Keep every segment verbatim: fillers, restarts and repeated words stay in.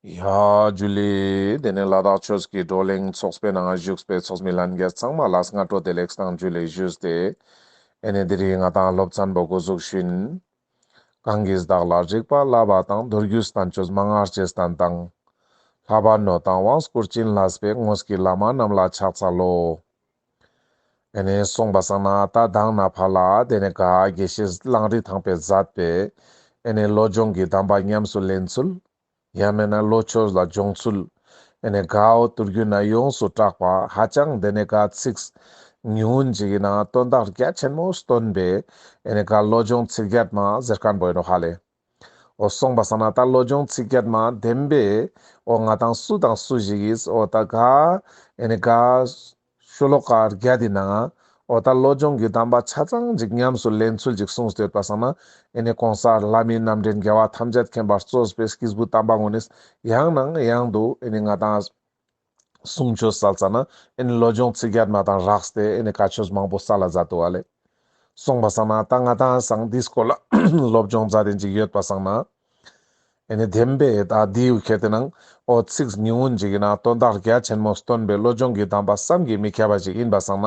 ཡ་ཇུ་ལེ། དེ་ནས་ལ་དྭགས་ཆོས་ཀྱི་བགྲོ་གླེང་ཚོགས་པའི་ནང་བཞུགས་པའི་ཚོགས་མི་ལྷན་རྒྱས་ཚང་མ་ལ་སྔ་དྲོ་བདེ་ལེགས་དང་ཇུ་ལེ་ཞུས་ཏེ། ཨེ་ནས་དེ་རིང་ང་དང་སློབ་ཚན་པོ་འགོ་འཛུགས་ཤིན། གང་གིས་བདག་ལ་རིག་པ་བསླབ་པ་དང་། མདོ་རྒྱུད་བསྟན་བཅོས་མན་ངག་ལྕེ་བསྟན་དང་། ལྷག་པར་ནོད་དང་དབང་བསྐུར་བྱིན་བརླབས་པའི། དངོས་ཀྱི་བླ་མ་རྣམས་ལ་ཕྱག་འཚལ་ལོ། ཨེ་ནས་སོང་པ་སང་ན་ད་མདང་ནས་ཕར་ལ་དེ་ནས་ག་དགེ་བཤེས་གླང་རི་ཐང་པས་མཛད་པའི་ཨེ་ནས་བློ་སྦྱོང་གི་གདམས་པ་ཉམས་སུ་ལེན་ཚུལ། ཡང་མེད་ན་བློ་ཆོས་ལ་སྦྱོང་ཚུལ། ཨེ་ནས་གའོ་དུས་རྒྱུན་ན་ཡོངས་སུ་གྲགས་པ་ཧ་ཅང་དེ་ནས་ག་ཚིག་ཉུང་ངུན་ཅིག་ཡིན་ན་དོན་དག་རྒྱ་ཆེན་མོ་སྟོན་པའི་ཨེ་ནས་ག་བློ་སྦྱོང་ཚིག་བརྒྱད་མ་ཟེར་མཁན་པོ་ཡིན་ནོག་ཧ་ལེ། འོ་སོང་པ་སང་ན་ད་བློ་སྦྱོང་ཚིག་བརྒྱད་མ་བདེན་པའི་འོ་ང་དང་སུ་དང་སུ་ཞིག་གིས་འོ་ད་ག་ཨེ་ནས་ག་ཤོ་ལོ་ཀ་བརྒྱད་དེ་ནང་འོ་ད་བློ་སྦྱོང་གི་གདམས་པ་ཆ་ཚང་ཅིག་ཉམས་སུ་ལེན་ཚུལ་ཅིག་གསུངས་ཏེ་ཡོད་པ་སང་ན། ཨེ་ནས་གོང་ས་ལྷ་མིའི་རྣམ་འདྲེན་རྒྱལ་བ་ཐམས་ཅད་མཁྱེན་པ་གཙོས་པའི་སྐྱེས་བུ་དམ་པ་ངོ་ནས་ཡང་ནས་ཡང་དུ་ཨེ་ནས་ང་དང་གསུང་ཆོས་སལ་ཙ་ན་ཨེ་ནས་བློ་སྦྱོང་ཚིག་བརྒྱད་མ་དང་སྦྲགས་ཏེ་ཨེ་ནས་བཀའ་ཆོས་མང་པོ་སལ་ལ་མཛད་འདུག་ཨ་ལེ། སོང་པ་སང་ན་ད་ང་དང་སང་འདིའི་སྐོར་ལ་སློབ་སྦྱོང་མཛད་དེན་ཅིག་ཡོད་པ་སང་ན། ཨེ་ནས་བདེན་པའི་ད་འདིའུ་ཁེ་ཏེ་ནང་འོ་ཚིག་ཉུང་ངུན་ཅིག་ཡིན་ན་དོན་དག་རྒྱ་ཆེན་མོ་སྟོན་པའི་བློ་སྦྱོང་གི་གདམས་པ་བསམ་གྱིས་མི་ཁྱབ་པ་ཅིག་ཡིན་པ་སང་ན།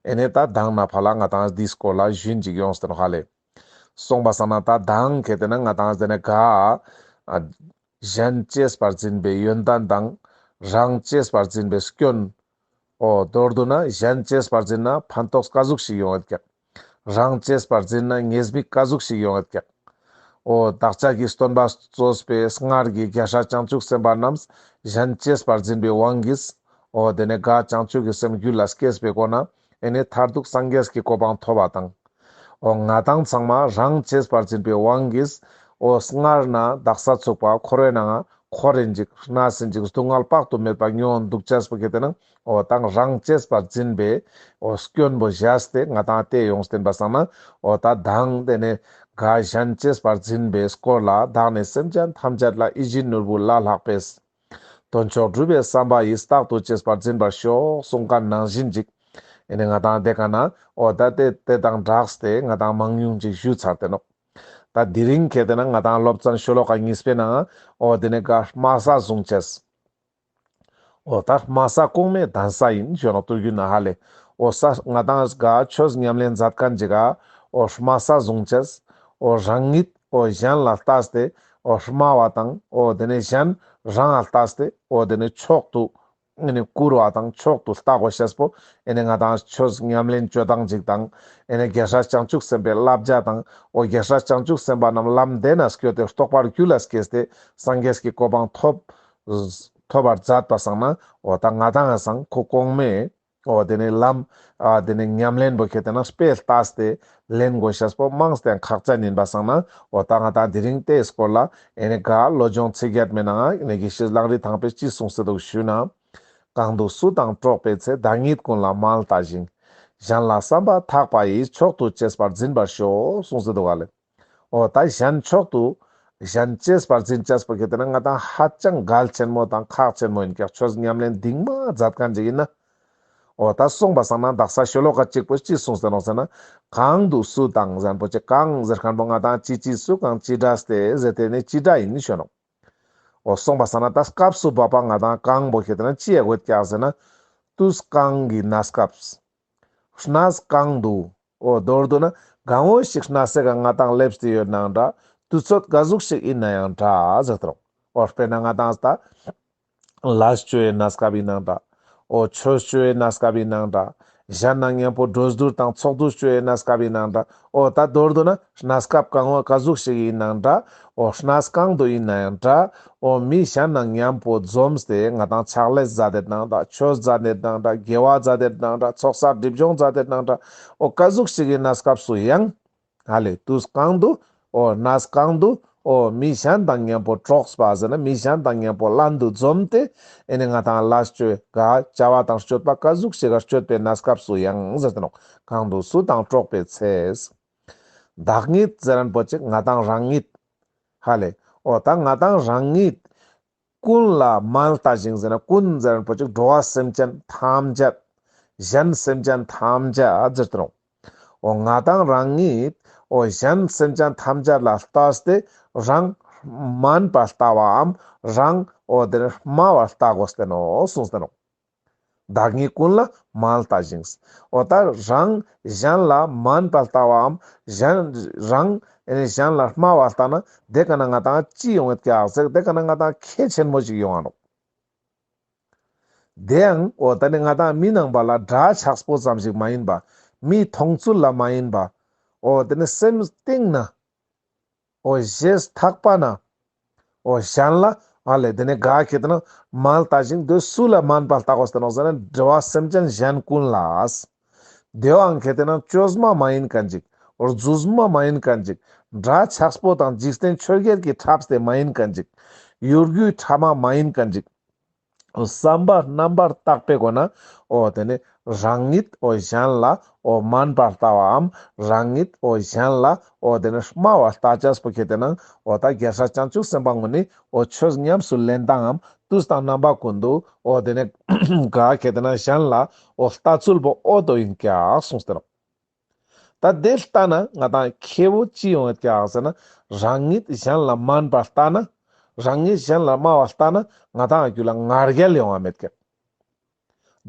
ཨེ་ནས་ད་མདང་ནས་ཕར་ལ་ང་དང་འདིའི་སྐོར་ལ་ཞུན་ཅིག་ཡོངས་ཏེ་ནོག་ཧ་ལེ། སོང་པ་སང་ན་ད་མདང་ཁེ་ཏེ་ན་ང་དང་དེ་ནས་ག་ཨ་གཞན་གཅེས་པར་འཛིན་པའི་ཡོན་ཏན་དང་། རང་གཅེས་པར་འཛིན་པའི་སྐྱོན། འོ་མདོར་བསྡུ་ན་གཞན་གཅེས་པར་འཛིན་ན་ཕན་ཐོགས་ག་ཟུག་ཞིག་ཡོང་ཡོད་ཀྱག། རང་གཅེས་པར་འཛིན་ན་ཉེས་དམིགས་ག་ཟུག་ཞིག་ཡོང་ཡོད་ཀྱག། འོ་བདག་ཅག་གི་སྟོན་པ་གཙོས་པའི་སྔར་གྱི་རྒྱལ་སྲས་བྱང་ཆུབ་སེམས་དཔའ་རྣམས་གཞན་གཅེས་པར་འཛིན་པའི་དབང་གིས། འོ་དེ་ནས་ག་བྱང་ཆུབ་ཀྱི་སེམས་རྒྱུད་ལ་སྐྱེས་པའི་སྒོ་ན་ཨེ་ནས་མཐར་ཐུག་སངས་རྒྱས་ཀྱི་གོ་འཕང་ཐོབ་པ་དང་། འོ་ང་དང་ཚང་མ་རང་གཅེས་པར་འཛིན་པའི་དབང་གིས། འོ་སྔར་ན་དག་ས་ཚུག་པ་འཁོར་བའི་ནང་འཁོར་རིན་ཅིག་གནས་སིན་ཅིག་སྡུག་བསྔལ་དཔག་ཏུ་མེད་པ་མྱོང་འདུག་ཅེས་པོ་ཁེ་ཏེ་ན། འོ་ད་རང་གཅེས་པར་འཛིན་པའི་འོ་སྐྱོན་པོ་བཞག་སྟེ་ང་དང་དེ་ཡོངས་ཏེ་ཡིན་པ་སང་ན། འོ་ད་མདང་དེ་ནས་ག་གཞན་གཅེས་པར་འཛིན་པའི་སྐོར་ལ། བདག་ནི་སེམས་ཅན་ཐམས་ཅད་ལ། ཡིད་བཞིན་ནོར་བུ་ལས་ལྷག་པའི། དོན་མཆོག་སྒྲུབ་པའི་བསམ་པ་ཡིས། རྟག་ཏུ་གཅེས་པར་འཛིན་པར་ཤོག་གསུངས་མཁན་ནང་བཞིན་ཅིག། ཨེ་ནས་ང་དང་དེ་ག་ན་འོ་ད་དེ་དེ་དང་སྦྲགས་ཏེ་ང་དང་མང་ཉུང་ཅིག་ཞུས་ཚར་ཏེ་ནོག། ད་དེ་རིང་ཁེ་ཏེ་ན་ང་དང་སློབ་ཚན་ཤོ་ལོ་ཀ་གཉིས་པའི་ནང་འོ་དེ་ནས་ག་དམའ་ས་བཟུང་ཅེས། འོ་ད་དམའ་ས་གོང་མའི་གདན་ས་ཡིན་ཞུ་ནོག་དུས་རྒྱུན་ན་ཧ་ལེ། འོ་ས་ང་དང་ག་ཆོས་ཉམས་ལེན་མཛད་མཁན་ཅིག་ག་འོ་དམའ་ས་བཟུང་ཅེས། འོ་རང་ཉིད་འོ་གཞན་ལ་ལྟས་ཏེ་འོ་དམའ་བ་དང་། འོ་དེ་ནས་གཞན་རང་ལ་ལྟས་ཏེ་འོ་དེ་ནས་མཆོག་ཏུ་ཨེ་ནས་བཀུར་བ་དང་མཆོག་ཏུ་ལྟ་དགོས་ཤེས་པོ་ཨེ་ནས་ང་དང་ཆོས་ཉམས་ལེན་བཅོ་སྟངས་ཅིག་དང་། ཨེ་ནས་རྒྱལ་སྲས་བྱང་ཆུབ་སེམས་དཔའི་བསླབ་བྱ་དང་། འོ་རྒྱལ་སྲས་བྱང་ཆུབ་སེམས་དཔའ་རྣམས་ལམ་དེ་ན་སྐྱོད་དེ་རྟོགས་པ་རྒྱུད་ལ་སྐྱེས་ཏེ་སངས་རྒྱས་ཀྱི་གོ་འཕང་ཐོབ་ཐོབ་པར་མཛད་པ་སང་ན། འོ་ད་ང་དང་ང་སང་ཁོ་གོང་མའི་འོ་དེ་ནས་ལམ་ཨ་དེ་ནས་ཉམས་ལེན་པོ་ཁེ་ཏེ་ན་དཔེ་ལྟས་ཏེ་ལེན་དགོས་ཤེས་པོ་མང་སྟེ་ཁག་ཅན་ཡིན་པ་སང་ན། འོ་ད་ང་དང་དེ་རིང་དེའི་སྐོར་ལ་ཨེ་ནས་ག་བློ་སྦྱོང་ཚིག་བརྒྱད་མའི་ནང་ཨེ་ནས་དགེ་བཤེས་གླང་རི་ཐང་པས་ཅི་གསུངས་སེ་འདུག་ཞུ་ན། གང་དུ་སུ་དང་འགྲོགས་པའི་ཚེ། བདག་ཉིད་ཀུན་ལ་མ་ལྟ་ཞིང་། གཞན་ལ་བསམ་པ་ཐག་པ་ཡིས། མཆོག་ཏུ་གཅེས་པར་འཛིན་པར་ཤོག་གསུངས་སེ་འདུག་ག་ལེ། འོ་ད་གཞན་མཆོག་ཏུ་གཞན་གཅེས་པར་འཛིན་ཅེས་པོ་ཁེ་ཏེ་ན་ང་དང་ཧ་ཅང་གལ་ཆེན་མོ་དང་ཁག་ཆེན་མོ་ཡིན་ཀྱག། ཆོས་ཉམས་ལེན་གཏིང་མ་མཛད་མཁན་ཅིག་ཡིན་ན། འོ་ད་སོང་པ་སང་ན་དག་ས་ཤོ་ལོ་ཀ་གཅིག་པོ་ཅི་གསུངས་ཏེ་ནོག་ཟེར་ན། གང་དུ་སུ་དང་ཟེར་མཁན་པོ་ཅིག། གང་ཟེར་མཁན་པོ་ང་དང་ཅི་ཅི་སུ་གང་ཅི་འདྲ་སྟེ་ཟེར་ཏེ་ནི་ཅི་འདྲ་ཡིན་ཞུ་ནོག། འོ་སོང་པ་སང་ན་ད་སྐབས་སུ་བབ་པ་ང་དང་གང་པོ་ཁེ་ཏེ་ན་ཅི་ཡ་དགོས་ཀྱག་ཟེར་ན། དུས་གང་གི་གནས་སྐབས། གནས་གང་དུ། འོ་མདོར་བསྡུ་ན་གང་བོ་ཞིག་གནས་སའི་ཀ་ང་དང་སླེབས་ཏེ་ཡོད་ནའང་འདྲ། དུས་ཚོད་ག་ཟུག་ཞིག་ཡིན་ནའང་འདྲ་ཟེར་ཏེ་རོ། འོ་དཔེར་ན་ང་དང་ད་ལས་བཅོ་ཡའི་གནས་སྐབས་ཡིན་ནའང་འདྲ། འོ་ཆོས་བཅོ་ཡའི་གནས་སྐབས་ཡིན་ནའང་འདྲ། གཞན་ནང་མཉམ་པོ་འགྲོ་འདུག་དང་ཚོགས་འདུ་བཅོ་ཡའི་གནས་སྐབས་ཡིན་ནའང་འདྲ། འོ་ད་མདོར་བསྡུ་ན་གནས་སྐབས་གང་བོ་ག་ཟུག་ཞིག་ཡིན་ནའང་འདྲ། འོ་གནས་གང་དུ་ཡིན་ནའང་འདྲ། འོ་མི་གཞན་ནང་མཉམ་པོ་འཛོམས་ཏེ་ང་དང་ཕྱག་ལས་མཛད་དེ་ནའང་འདྲ། ཆོས་མཛད་དེ་ནའང་འདྲ། དགེ་བ་མཛད་དེ་ནའང་འདྲ། ཚོགས་བསགས་སྒྲིབ་སྦྱོང་མཛད་དེ་ནའང་འདྲ། འོ་ག་ཟུག་ཞིག་གི་གནས་སྐབས་སུ་ཡང་། ཧ་ལེ་དུས་གང་དུ། འོ་གནས་གང་དུ། འོ་མི་གཞན་དང་མཉམ་པོ་འགྲོགས་པ་ཟེར་ན་མི་གཞན་དང་མཉམ་པོ་ལྷན་དུ་འཛོམས་ཏེ། ཨེ་ནི་ང་དང་ལས་བཅོ་ག་བྱ་བ་དང་སྤྱོད་པ་ག་ཟུག་ཞིག་ག་སྤྱོད་པའི་གནས་སྐབས་སུ་ཡང་ཟེར་ཏེ་ནོག། གང་དུ་སུ་དང་འགྲོགས་པའི་ཚེ། བདག་ཉིད་ཟེར་མཁན་པོ་ཅིག་ང་དང་རང་ཉིད། ཧ་ལེ། འོ་ད་ང་དང་རང་ཉིད། ཀུན་ལ་མ་ལྟ་ཞིང་ཟེར་ན་ཀུན་ཟེར་མཁན་པོ་ཅིག་འགྲོ་བ་སེམས་ཅན་ཐམས་ཅད། གཞན་སེམས་ཅན་ཐམས་ཅད་ཟེར་ཏེ་རོ། འོ་ང་དང་རང་ཉིད། འོ་གཞན་སེམས་ཅན་ཐམས་ཅད་ལ་ལྟས་ཏེ་རང་ དམན་པར་ལྟ་བའམ་རང་འོ་དེ་ནི་དམའ་བར་ལྟ་དགོས་ཏེ་ནོག་གསུངས་ཏེ་ནོག། བདག་ཉིད་ཀུན་ལ་དམན་ལྟ་ཞིང་། འོ་ད་རང་གཞན་ལ་དམན་པར་ལྟ་བའམ་གཞན་རང་ཨེ་ནི་གཞན་ལ་དམའ་བར་ལྟ་ན་དེ་ཀ་ན་ང་ཏང་ཅི་ཡོང་ངད་ཀྱག་ཟེར། དེ་ཀ་ན་ང་ཏང་ཁེ་ཆེན་མོ་ཞིག་ཡོང་ང་ནོག། དེའང་འོ་ད་ནི་ང་ཏང་མི་ནང་པ་ལ་འདྲ་ཆགས་པོ་ཙམ་ཞིག་མ་ཡིན་པ། མིའི་མཐོང་ཚུལ་ལ་མ་ཡིན་པ། འོ་དེ་ནི་སེམས་གཏིང་ན། འོ་ཞེ་ཐག་པ་ན། འོ་གཞན་ལ་ཨ་ལེ་དེ་ནི་ག་ཁེ་ཏེ་ན་དམན་ལྟ་ཞིང་། དེ་སུ་ལ་དམན་པར་ལྟ་དགོས་ཏེ་ནོག་ཟེར་ན་འགྲོ་བ་སེམས་ཅན་གཞན་ཀུན་ལ། དེའང་ཁེ་ཏེ་ན་བཅོས་མ་མ་ཡིན་མཁན་ཅིག། རྫུས་མ་མ་ཡིན་མཁན་ཅིག། འདྲ་ཆགས་པོ་དང་འཇིག་རྟེན་ཆོས་བརྒྱད་ཀྱིས་འཁྲབ་སྟེ་མ་ཡིན་མཁན་ཅིག། གཡོ་སྒྱུའི་ཕྲ་མ་མ་ཡིན་མཁན་ཅིག། བསམ་པ་རྣམ་པར་དག་པའི་སྒོ་ན་འོ་དེ་ནི་རང་ཉིད་འོ་གཞན་ལ་འོ་དམན་པར་ལྟ་བའམ་རང་ཉིད་འོ་གཞན་ལ་འོ་དེ་ནི་དམའ་བར་ལྟ་ཅེས་པོ་ཁེ་ཏེ་ན་འོ་ད་རྒྱལ་སྲས་བྱང་ཆུབ་སེམས་དཔའ་ངོ་ནི་འོ་ཆོས་ཉམས་སུ་ལེན་སྟངས་འམ་དུས་དང་རྣམ་པ་ཀུན་ཏུ་འོ་དེ་ནི་ག་ཁེ་ཏེ་ན་གཞན་ལ་འོ་ལྟ་ཚུལ་པོ་འོ་དོ་ཡིན་ཀྱག་གསུངས་ཏེ་ནོག། ད་དེ་ལྟ་ན་ང་ཏང་ཁེ་བོ་ཅི་ཡོང་ངད་ཀྱག་ཟེར་ན། རང་ཉིད་གཞན་ལ་དམན་པར་ལྟ་ན། རང་ཉིད་གཞན་ལ་དམའ་བར་ལྟ་ན་ང་ཏང་རྒྱུད་ལ་ང་རྒྱལ་ཡོང་བ་མེད་ཀྱག།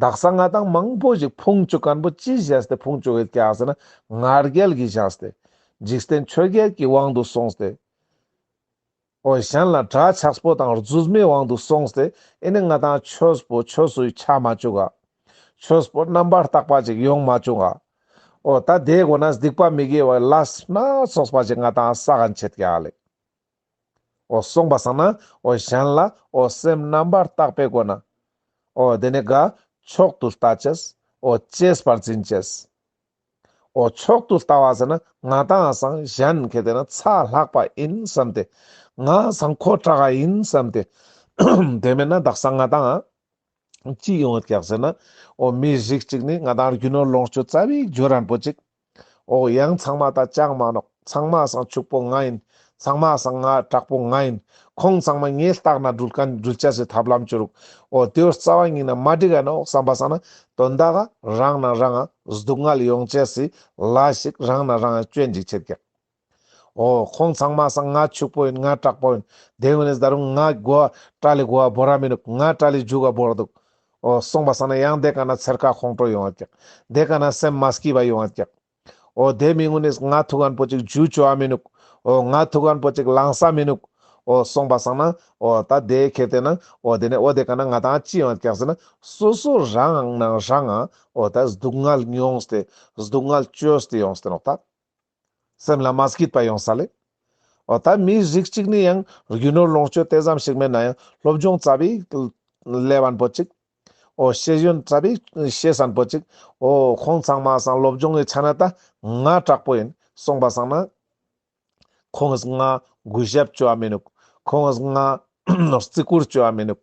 དག་ས་ང་ཏང་མང་པོ་ཞིག་ཕུང་བཅུག་མཁན་པོ་ཅི་བྱས་ཏེ་ཕུང་བཅུག་ཡོད་ཀྱག་ཟེར་ན། ང་རྒྱལ་གྱིས་བྱས་ཏེ། འཇིག་རྟེན་ཆོས་བརྒྱད་ཀྱི་དབང་དུ་སོང་སྟེ། འོ་གཞན་ལ་འདྲ་ཆགས་པོ་དང་རྫུས་མའི་དབང་དུ་སོང་སྟེ་ཨེ་ནི་ང་ཏང་ཆོས་པོ་ཆོས་སུ་ཆ་མ་བཅུག་ག། ཆོས་པོ་རྣམ་པར་དག་པ་ཅིག་ཡོང་མ་བཅུག་ག། འོ་ད་དེའི་སྒོ་ན་སྡིག་པ་མི་དགེ་བ་ལས་སྣ་ཚོགས་པ་ཅིག་ང་ཏང་བསགས་མཁན་ཆེད་ཀྱག་ལེ། འོ་སོང་པ་སང་ན་འོ་གཞན་ལ་འོ་སེམས་རྣམ་པར་དག་པའི་སྒོ་ན་འོ་དེ་ནི་ག་མཆོག་ཏུ་ལྟ་ཅེས། འོ་གཅེས་པར་འཛིན་ཅེས། འོ་མཆོག་ཏུ་ལྟ་བ་ཟེར་ན་ང་ཏང་སང་གཞན་ཁེ་ཏེ་ན་ཚ་ལྷག་པ་ཡིན་བསམ་སྟེ། ང་སང་ཁོ་དྲག་ག་ཡིན་བསམ་སྟེ། དེ་མེད་ན་དག་ས་ང་ཏང་ཅི་ཡོང་ངད་ཀྱག་ཟེར་ན། འོ་མི་རིགས་གཅིག་ནི་ང་ཏང་རྒྱུ་ནོར་ལོངས་སྤྱོད་རྩ་བའི་འབྱོར་རན་པོ་ཅིག། འོ་ཡང་ཚང་མ་ད་ཅང་མ་ནོག། ཚང་མ་སང་ཕྱུག་པོ་ང་ཡིན། ཚང་མ་སང་ང་དྲག་པོ་ང་ཡིན། ཁོང་ཚང་མ་ངའི་ལྟག་ན་འགྲུལ་མཁན་འགྲུལ་ཅེས་སི་ཐབས་ལམ་བཅོ་རུག། འོ་དེ་བོ་རྩ་བ་ཉིད་ན་མ་འགྲིག་ག་ནོག་བསམ་པ་སང་ན་དོན་དག་ག་རང་ན་རང་ང་སྡུག་བསྔལ་ཡོང་ཅེས་སི་ལས་ཤིག་རང་ན་རང་ང་བཅོ་ཡིན་ཅིག་ཆེད་ཀྱག། འོ་ཁོང་ཚང་མ་སང་ང་ཕྱུག་པོ་ཡིན། ང་དྲག་པོ་ཡིན། དེ་ཡིན་ནི་ད་རུང་ང་གོ་བ་ཏྲ་ལི་གོ་བ་བོར་ར་མི་ནུག། ང་ཏྲ་ལི་འཇུག་ག་བོར་འདུག། འོ་སོང་པ་སང་ན་ཡང་དེ་ཀ་ན་འཚེར་ཁ་ཁོང་ཁྲོ་ཡོང་ངད་ཀྱག། དེ་ཀ་ན་སེམས་མ་སྐྱིད་པ་ཡོང་ངད་ཀྱག། འོ་དེ་མི་ངུ་ནི་ང་ཐུག་མཁན་པོ་ཅིག་འཇུ་བཅོ་བ་མི་ནུག། འོ་ང་ཐུག་མཁན་པོ་ཅིག་ལང་ས་མི་ནུག། འོ་སོང་པ་སང་ན་འོ་ད་དེ་ཁེ་ཏེ་ན་འོ་དེ་ནི་འོ་དེ་ཀ་ན་ང་ཏང་ཅི་ཡོང་ངད་ཀྱག་ཟེར་ན། སོ་སོ་རང་ནང་རང་ང་འོ་ད་སྡུག་བསྔལ་མྱོང་སྟེ་སྡུག་བསྔལ་བཅོས་ཏེ་ཡོང་སྟེ་ནོག་ད། སེམས་ལ་མ་སྐྱིད་པ་ཡོང་ས་ལེ། འོ་ད་མི་རིགས་གཅིག་ནི་ཡང་རྒྱུ་ནོར་ལོངས་སྤྱོད་དེ་ཙམ་ཞིག་མེད་ན་ཡང་སློབ་སྦྱོང་རྩ་བའི་སླེབས་མཁན་པོ་ཅིག། འོ་ཤེས་ཡོན་རྩ་བའི་ཤེས་མཁན་པོ་ཅིག། འོ་ཁོང་ཚང་མ་སང་སློབ་སྦྱོང་གི་ཆ་ན་ད་ང་དྲག་པོ་ཡིན་སོང་པ་སང་ན། ཁོང་ང་གུས་ཞབས་བཅོ་བ་མི་ནུག། ཁོང་ང་བརྩི་བཀུར་བཅོ་བ་མི་ནུག།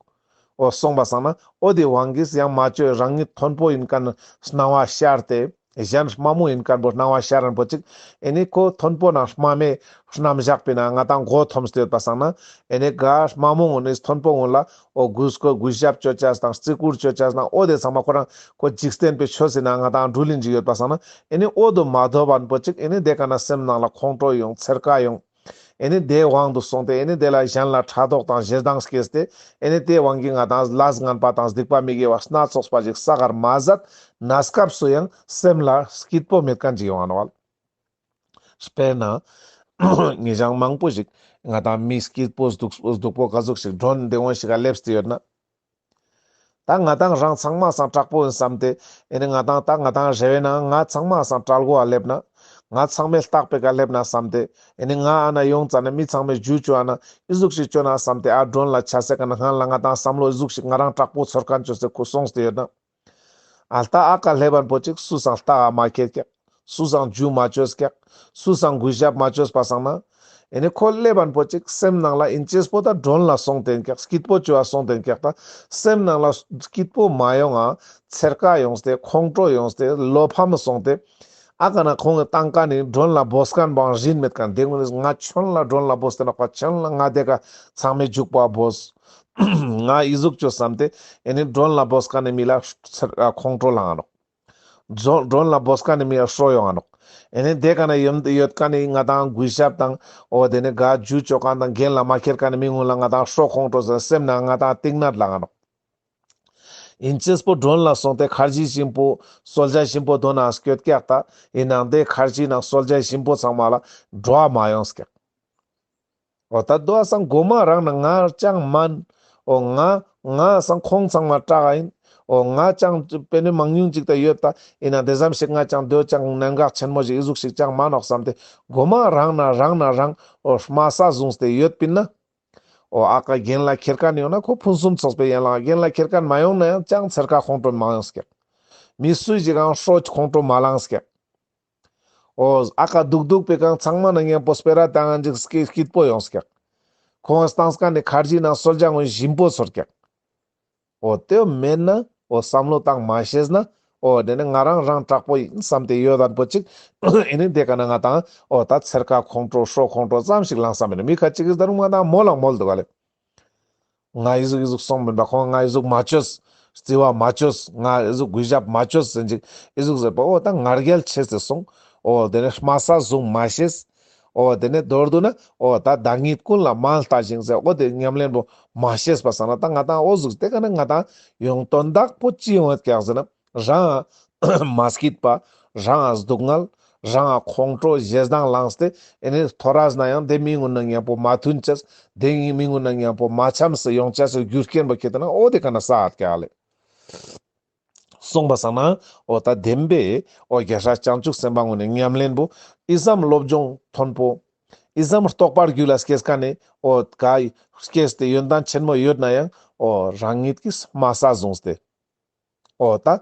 འོ་སོང་པ་སང་ན་འོ་དེ་དབང་གིས་ཡང་མ་བཅོས་རང་ཉིད་མཐོན་པོ་ཡིན་མཁན་སྣང་བ་ཤར་ཏེ། གཞན་དམའ་མོ་ཡིན་མཁན་པོ་སྣང་བ་ཤར་རན་པོ་ཅིག། ཨེ་ནི་ཁོ་མཐོན་པོ་ནང་དམའ་མོའི་རྣམ་གཞག་པའི་ནང་ང་ཏང་མགོ་འཐོམས་ཏེ་ཡོད་པ་སང་ན། ཨེ་ནི་ག་དམའ་མོ་ངུ་ནི་མཐོན་པོ་ངུ་ལ་འོ་གུས་གུས་ཞབས་བཅོ་ཅེས་དང་བརྩི་བཀུར་བཅོ་ཅེས་དང་འོ་དེ་ཚང་མ་ཁོ་རང་ཁོ་འཇིག་རྟེན་པའི་ཆོས་སི་ནང་ང་ཏང་འགྲུལ་ལིན་ཅིག་ཡོད་པ་སང་ན། ཨེ་ནི་འོ་དོ་མ་དོ་བན་པོ་ཅིག། ཨེ་ནི་དེ་ཀ་ན་སེམས་ནང་ལ་ཁོང་ཁྲོ་ཡོང་འཚེར་ཀ་ཡོང་། ཨེ་ནི་དེའི་དབང་དུ་སོང་སྟེ་ཨེ་ནི་དེ་ལ་གཞན་ལ་ཕྲག་དོག་དང་ཞེ་སྡང་སྐྱེས་ཏེ། ཨེ་ནི་དེའི་དབང་གིས་ང་ཏང་ལས་ངན་པ་དང་སྡིག་པ་མི་དགེ་བ་སྣ་ཚོགས་པ་ཞིག་བསགས་གར་མ་ཟད་གནས་སྐབས་སུ་ཡང་སེམས་ལ་སྐྱིད་པོ་མེད་མཁན་ཅིག་ཡོང་ང་ནོག་བ། དཔེར་ན་ཉེ་ཞང་མང་པོ་ཞིག་ང་ཏང་མི་སྐྱིད་པོ་སྡུག་སྡུག་པོ་ག་ཟུག་ཞིག་མགྲོན་དེ་འོན་ཞིག་ག་སླེབས་ཏེ་ཡོད་ན། ད་ང་ཏང་རང་ཚང་མ་སང་དྲག་པོ་ཡིན་བསམ་སྟེ། ཨེ་ནི་ང་ཏང་ད་ང་ཏང་རེ་བའི་ནང་ང་ཚང་མ་སང་དྲག་གོ་བ་སླེབས་ན། ང་ཚང་མའི་ལྟག་པའི་ཀ་སླེབས་ན་བསམ་སྟེ། ཨེ་ནི་ང་ཨ་ན་ཡོང་ཙ་ན་མི་ཚང་མའི་རྒྱུ་བཅོ་ཨ་ན་ཨི་ཟུག་ཞིག་བཅོ་ན་བསམ་སྟེ། ཨ་མགྲོན་ལ་ཆ་སེ་ཀ་ན་སྔན་ལ་ང་ཏང་བསམ་བློ་ཨི་ཟུག་ཞིག་ང་རང་དྲག་པོ་ཚོར་མཁན་བཅོས་སེ་ཁོ་སོང་སྟེ་ཡོད་ན། ཨ་ལྟ་ཨ་ཀ་སླེབས་པ་པོ་ཅིག་སུ་སང་ལྟ་ག་མ་ཁྱེར་ཀྱག། སུ་སང་རྒྱུ་མ་བཅོས་ཀྱག། སུ་སང་གུས་ཞབས་མ་བཅོས་པ་སང་ན། ཨེ་ནི་ཁོ་སླེབས་པ་པོ་ཅིག་སེམས་ནང་ལ་ཨིན་ཅེས་པོ་ད་མགྲོན་ལ་སོང་སྟེ་ཀྱག། སྐྱིད་པོ་བཅོ་བ་སོང་སྟེ་ཀྱག། ད་སེམས་ནང་ལ་སྐྱིད་པོ་མ་ཡོང་ང་འཚེར་ཀ་ཡོང་སྟེ་ཁོང་ཁྲོ་ཡོང་སྟེ་བློ་ཕམ་སོང་སྟེ། ཨ་ཀ་ན་ཁོང་གི་ཏང་ཀ་ནི་མགྲོན་ལ་བོས་མཁན་བང་རིན་མེད་མཁན་དེ་ངུ་ནི་ང་ཁྱོད་ལ་མགྲོན་ལ་བོས་ཏེ་ནོག་པ། ཁྱོད་ལ་ང་དེ་ཀ་ཚང་མའི་རྒྱུག་པ་བོས། ང་ཨི་ཟུག་བཅོས་བསམ་སྟེ། ཨེ་ནི་མགྲོན་ལ་བོས་མཁན་ནི་མི་ལ་ཁོང་ཁྲོ་ལང་ང་ནོག། མགྲོན་ལ་བོས་མཁན་ནི་མི་ལ་ཧྲོ་ཡོང་ང་ནོག། ཨེ་ནེ་དེ་ཀ་ན་ཡོད་ཡོད་ཀ་ནེ་ང་དང་གུས་ཞབས་དང་འོ་དེ་ནེ་ག་ཇུ་ཅོ་ཁན་དང་འགན་ལ་མ་ཁྱེར་ཁན་ནི་མི་ངུན་ལ་ང་དང་ཧྲོ་ཁོང་ཁྲོ་ཟེར་སེམས་ན་ང་དང་གཏིང་ནད་ལ་ང་ནོག། ཨིན་ཅེས་པོ་མགྲོན་ལ་སོང་སྟེ་ཁར་ཇི་ཞིམ་པོ་གསོལ་ཇ་ཞིམ་པོ་དོན་ན་སྐྱོད་ཀྱག་ད། ཨིན་ནའང་དེ་ཁར་ཇི་ནང་གསོལ་ཇ་ཞིམ་པོ་ཚང་མ་ལ་བྲོ་བ་མ་ཡོངས་ཀྱག། འོ་ད་དོ་སང་གོ་མ་རང་ན་ང་ཅང་མན། འོ་ང་ང་སང་ཁོང་ཚང་མ་སྐྲག་ག་ཡིན། འོ་ང་ཅང་པེ་ནེ་མང་ཉུང་ཅིག་ད་ཡོད་ད། ཨིན་ན་དེ་ཙམ་ཞིག་ང་ཅང་དོ་ཅང་གནད་འགག་ཆེན་མོ་ཞིག་ཨི་ཟུག་ཞིག་ཅང་མ་ནོག་བསམ་སྟེ་གོ་མ་རང་ན་རང་ན་རང་འོ་དམའ་ས་བཟུང་སྟེ་ཡོད་པིན་ན། འོ་ཨ་ཀ་རྒན་ལ་ཁྱེར་ཁན་ཡོང་ན་ཁོ་ཕུན་སུམ་ཚོགས་པའི་ཡན་ལག་རྒན་ལ་ཁྱེར་ཁན་མ་ཡོང་ན་ཡང་ཅང་ཚེར་ཁ་ཁོང་ཁྲོ་མ་ཡོངས་ཀྱག། མི་སུ་ཞིག་གང་ཧྲོ་ཁོང་ཁྲོ་མ་ལངས་ཀྱག། འོ་ཨ་ཀ་དུག་དུག་པའི་གང་ཚང་མ་ན་མཉམ་པོ་སྤེ་ར་བཏང་ངན་ཅིག་སྐྱིད་སྐྱིད་པོ་ཡོངས་ཀྱག། ཁོང་སྟངས་ཀ་ནེ་ཁར་ཇི་ནང་གསོལ་ཇ་ངོས་ཞིམ་པོ་ཚོར་ཀྱག། འོ་དེ་མེད་ན་འོ་བསམ་བློ་བཏང་མ་ཤེས་ན་འོ་དེ་ནེ་ང་རང་རང་དྲག་པོ་ཡིན་བསམ་སྟེ་ཡོད་དན་པོ་ཅིག། ཨེ་ནེ་དེ་ཀ་ན་ང་དང་འོ་ད་ཚེར་ཁ་ཁོང་ཁྲོ་ཧྲོ་ཁོང་ཁྲོ་ཙམ་ཞིག་ལངས་ས་མེད་ན་མི་ཁ་ཅིག་གིས་ད་རུང་ང་དང་མོལ་ལ་མོལ་དུག་ག་ལེ། ང་ཨི་ཟུག་ཨི་ཟུག་སོང་མིན་པ་ཁོང་ང་ཨི་ཟུག་མ་ཅོས། རྩི་བ་མ་ཅོས། ང་ཨི་ཟུག་གུས་ཞབས་མ་ཅོས་ཟེར་ཅིག་ཨི་ཟུག་ཟེར་པ་འོ་ད་ང་རྒྱལ་ཆེས་ཏེ་སོང་། འོ་དེ་ནེ་དམའ་ས་བཟུང་མ་ཤེས། འོ་དེ་ནེ་མདོར་བསྡུ་ན་འོ་ད་བདག་ཉིད་ཀུན་ལ་དམའ་ལྟ་ཞིང་ཟེར་འོ་དེ་ཉམས་ལེན་པོ་མ་ཤེས་པ་སང་ན་ད་ང་དང་འོ་ཟུག་དེ་ཀ་ན་ང་དང་ཡོང་དོན་དག་པོ་ཅི་ཡོང་ཡོད་ཀྱག་ཟེར་ན། རང་མ་སྐྱིད་པ། རང་སྡུག་བསྔལ། རང་ཁོང་ཁྲོ་ཞེ་སྡང་ལངས་ཏེ་ཨེ་ནེ་ཐོ་རས་ན་ཡང་དེ་མི་ངུན་ན་མཉམ་པོ་མ་མཐུན་ཅེས། དེ་མི་ངུན་ན་མཉམ་པོ་མ་འཆམས་སེ་ཡོང་ཅེས་སི་རྒྱུ་རྐྱེན་པོ་ཁྱེད་དེ་ན་འོ་དེ་ཀ་ན་ས་ཨ་ཀྱག་ལེ། སོང་པ་སང་ན་འོ་ད་བདེན་པའི་འོ་རྒྱལ་སྲས་བྱང་ཆུབ་སེམས་དཔའ་ངུན་ནི་ཉམས་ལེན་པོ་ཨི་ཙམ་སློབ་སྦྱོང་མཐོན་པོ། ཨི་ཙམ་རྟོགས་པ་རྒྱུད་ལ་སྐྱེས་ཀ་ནེ་འོ་ག་སྐྱེས་ཏེ་ཡོན་ཏན་ཆེན་མོ་ཡོད་ན་ཡང་འོ་རང་ཉིད་ཀྱིས་དམའ་ས་བཟུང་སྟེ། འོ་ད་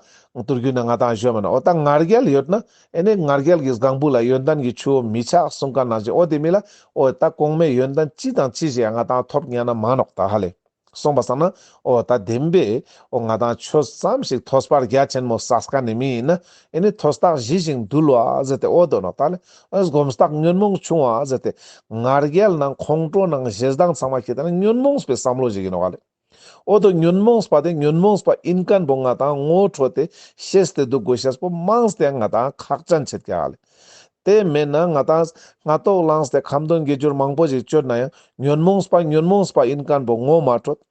དུར་རྒྱུད་ན་ང་དང་ཞོ་མ་ན་འོ་ད་ང་རྒྱལ་ཡོད་ན་ཨེ་ནེ་ང་རྒྱལ་གྱི་སྒང་བུ་ལ་ཡོན་ཏན་གྱི་ཆུ་བོ་མི་ཆགས་གསུང་ཁན་ནང་བཞིན་འོ་དེ་མི་ལ་འོ་ད་གོང་མའི་ཡོན་ཏན་ཅི་དང་ཅི་ཞིག་ཡང་ང་དང་ཐོབ་ཉན་ན་མ་ནོག་ད་ཧ་ལེ། སོང་པ་སང་ན་འོ་ད་བདེན་པའི་འོ་ང་དང་ཆོས་ཙམ་ཞིག་ཐོས་པ་རྒྱ་ཆེན་མོ་བསགས་ཀ་ནེ་མི་ཡིན་ན་ཨེ་ནེ་ཐོས་རྟགས་ཞི་ཞིང་དུལ་བ་ཟེར་ཏེ་འོ་དོ་ནོག་ད་ལེ། སྒོམ་རྟགས་ཉོན་མོངས་ཆུང་བ་ཟེར་ཏེ་ང་རྒྱལ་ནང་ཁོང་ཁྲོ་ནང་ཞེ་སྡང་ཚང་མ་ཁྱེད་དེ་ན་ཉོན་མོངས་པའི་བསམ་བློ་ཞིག་ཡིན་ནོག་ལེ། འོ་དོ་ཉོན་མོངས་པ་དེ་ཉོན་མོངས་པ་ཨིན་ཁན་པོ་ང་དང་ངོ་འཕྲོད་དེ་ཤེས་ཏེ་དུག་དགོས་ཤེས་པོ་མང་སྟེ་ང་དང་ཁག་ཅན་ཆེད་ཀྱག་ལེ། དེ་མེད་ན་ང་དང་སྔ་ཏོག་ལངས་ཏེ་ཁ་འདོན་དགེ་སྦྱོར་མང་པོ་ཞིག་ཅོས་ན་ཡང་ཉོན་མོངས་པ་ཉོན་མོངས་པ་ཨིན་ཁན་པོ་ངོ་མ་འཕྲོད།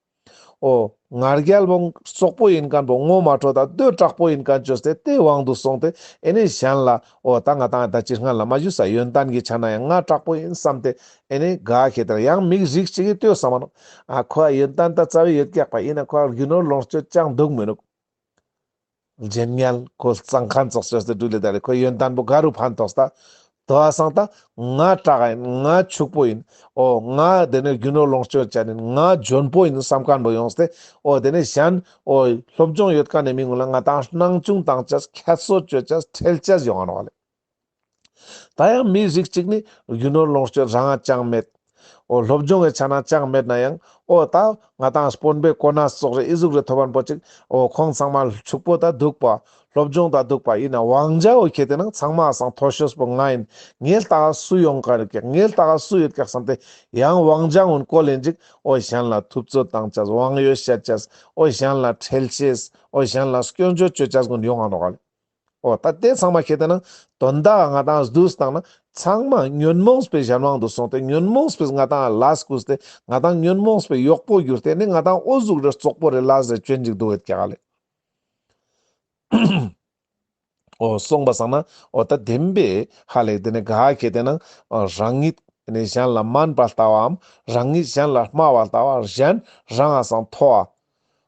འོ་ང་རྒྱལ་པོ་རྩོག་པོ་ཨིན་ཁན་པོ་ངོ་མ་འཕྲོད་ད་དོ་དྲག་པོ་ཨིན་ཁན་ཅོས་ཏེ་དེ་དབང་དུ་སོང་སྟེ་ཨེ་ནེ་གཞན་ལ་འོ་ད་ང་དང་ད་ཅི་སྔ་ལ་མ་ཞུས་ས་ཡོན་ཏན་གྱི་ཆ་ན་ཡང་ང་དྲག་པོ་ཨིན་བསམ་སྟེ་ཨེ་ནེ་ག་ཁྱེད་དེ་ན་ཡང་མི་རིགས་ཅིག་གི་ལྟོས་ས་མ་ནོག། ཨ་ཁོ་ཡོན་ཏན་ད་རྩ་བའི་ཡོད་ཀྱག་པ་ཨིན་ན་ཁོ་རྒྱུ་ནོར་ལོངས་སྤྱོད་ཅང་དུག་མི་ནུག། ལྗན་ཉལ་ཁོ་གཙང་ཁང་ཙོགས་ཅོས་ཏེ་འགྲུལ་ལེ་ད་རེ་ཁོ་ཡོན་ཏན་པོ་ག་རུ་ཕན་ཐོགས་ད། དོ་བ་སང་ད་ང་དྲག་ཨིན། ང་ཕྱུག་པོ་ཨིན། འོ་ང་དེ་ནེ་རྒྱུ་ནོར་ལོངས་སྤྱོད་ཅན་ཨིན། ང་འཇོན་པོ་ཨིན་བསམ་ཁན་པོ་ཡོངས་ཏེ་འོ་དེ་ནེ་གཞན་འོ་སློབ་སྦྱོང་ཡོད་ཁན་ནི་མི་ངུན་ལ་ང་དང་སྣང་ཆུང་བཏང་ཅེས་ཁྱད་གསོད་ཅོ་ཅེས་ཁྲེལ་ཅེས་ཡོང་ང་ནོག་ལེ། ད་ཡང་མི་རིགས་ཅིག་ནི་རྒྱུ་ནོར་ལོངས་སྤྱོད་རང་ང་ཅང་མེད། འོ་སློབ་སྦྱོང་གི་ཆ་ན་ཅང་མེད་ན་ཡང་འོ་ད་ང་དང་དཔོན་པོའི་གོ་གནས་ཙོགས་རེ་ཨི་ཟུག་རེ་ཐོབ་པ་པོ་ཅིག་འོ་ཁོང་ཚང་མ་ཕྱུག་པོ་ད་དུག་པ་སློབ་སྦྱོང་ད་དུག་པ་ཨིན་ན་དབང་ཆ་འོ་ཁྱེད་དེ་ན་ཚང་མ་སང་མཐོ་ཤོས་པོ་ང་ཨིན། ངའི་ལྟ་ག་སུ་ཡོང་ཀྱག་ངའི་ལྟ་ག་སུ་ཡོད་ཀྱག་བསམ་སྟེ་ཡང་དབང་ཆ་ངུན་བཀོལ་ལེན་ཅིག་འོ་གཞན་ལ་ཐུབ་ཚོད་བཏང་ཅེས་དབང་ཡོད་བཤད་ཅེས་འོ་གཞན་ལ་ཁྲེལ་ཅེས་འོ་གཞན་ལ་སྐྱོན་བརྗོད་ཅོ་ཅེས་ངུན་ཡོང་ང་ནོག་ལེ། འོ་ད་དེ་ཚང་མ་ཁྱེད་དེ་ན་དོན་དག་ང་དང་བསྡུས་བཏང་ན་ཚང་མ་ཉོན་མོངས་པའི་གཞན་དབང་དུ་སོང་སྟེ་ཉོན་མོངས་པའི་ང་དང་ལས་བསྐུལ་ཏེ་ང་དང་ཉོན་མོངས་པའི་གཡོག་པོ་གྱུར་ཏེ་ནི་ང་དང་འོ་ཟུག་རེ་རྩོག་པོ་རེ་ལས་རེ་ཅོན་ཅིག་དུག་ཡོད་ཀྱག་ལེ། འོ་སོང་པ་སང་ན་འོ་ད་བདེན་པའི་ཧ་ལེ་དེ་ནི་ག་ཁྱེད་དེ་ན་རང་ཉིད་ནི་གཞན་ལ་དམན་པ་ལྟ་བའམ་རང་ཉིད་གཞན་ལ་དམའ་བ་ལྟ་བ་གཞན་རང་ང་སང་མཐོ་བ།